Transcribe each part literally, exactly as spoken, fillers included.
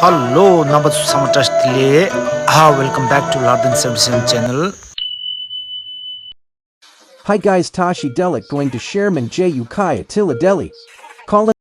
Hello རྣམ་པ་ཚོ་ཚང་མ་བཀྲ་ཤིས་བདེ་ལེགས། Ah, welcome back to Larden seventy-seven channel. Hi guys, Tashi Delek going to share Min J U Kai Attila Delhi. Call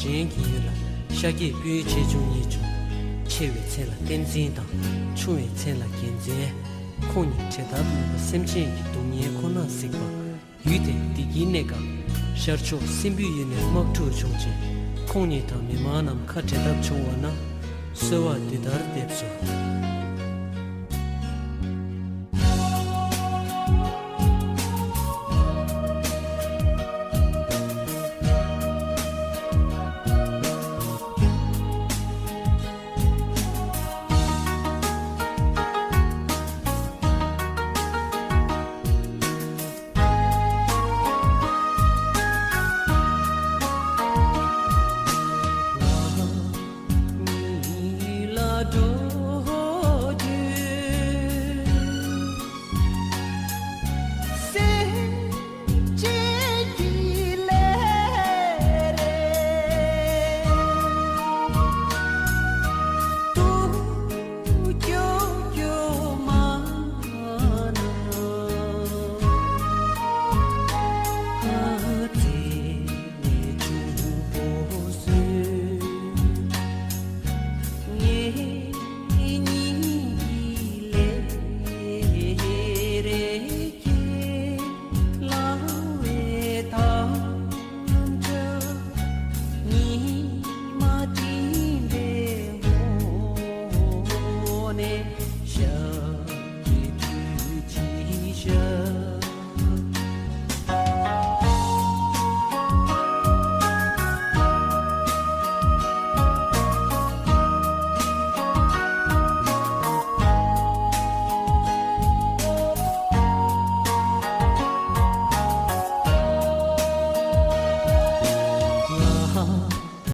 གཞན་གྱི་ཡུལ་ལ་ཤཱཀྱའི་སྤུན་ཆེ་ཆུང་གཉིས་བྱུང་། ཆེ་བའི་མཚན་ལ་བསྟན་འཛིན་དང་ཆུང་བའི་མཚན་ལ་རྒྱལ་མཚན། ཁོང་གཉིས་བྲེལ་འདབ་གཉིས་པོ་སེམས་ཅན་གྱི་སྡུག་བསྔལ་ཁོ་ན་གཟིགས་པ། ཡུལ་དེར་སྡིག་གིས་གནས་སྐབས་ཤར་ཕྱོགས་སྲིན་པོའི་ཡུལ་ནས་དམག་འཁྲུག་བྱུང་རྗེས་ཁོང་གཉིས་དང་མི་མང་རྣམས་ཁ་བྲལ་འདབ་བྱུང་བ་ན། གསོལ་བ་འདི་ལྟར་འདེབས་སོ།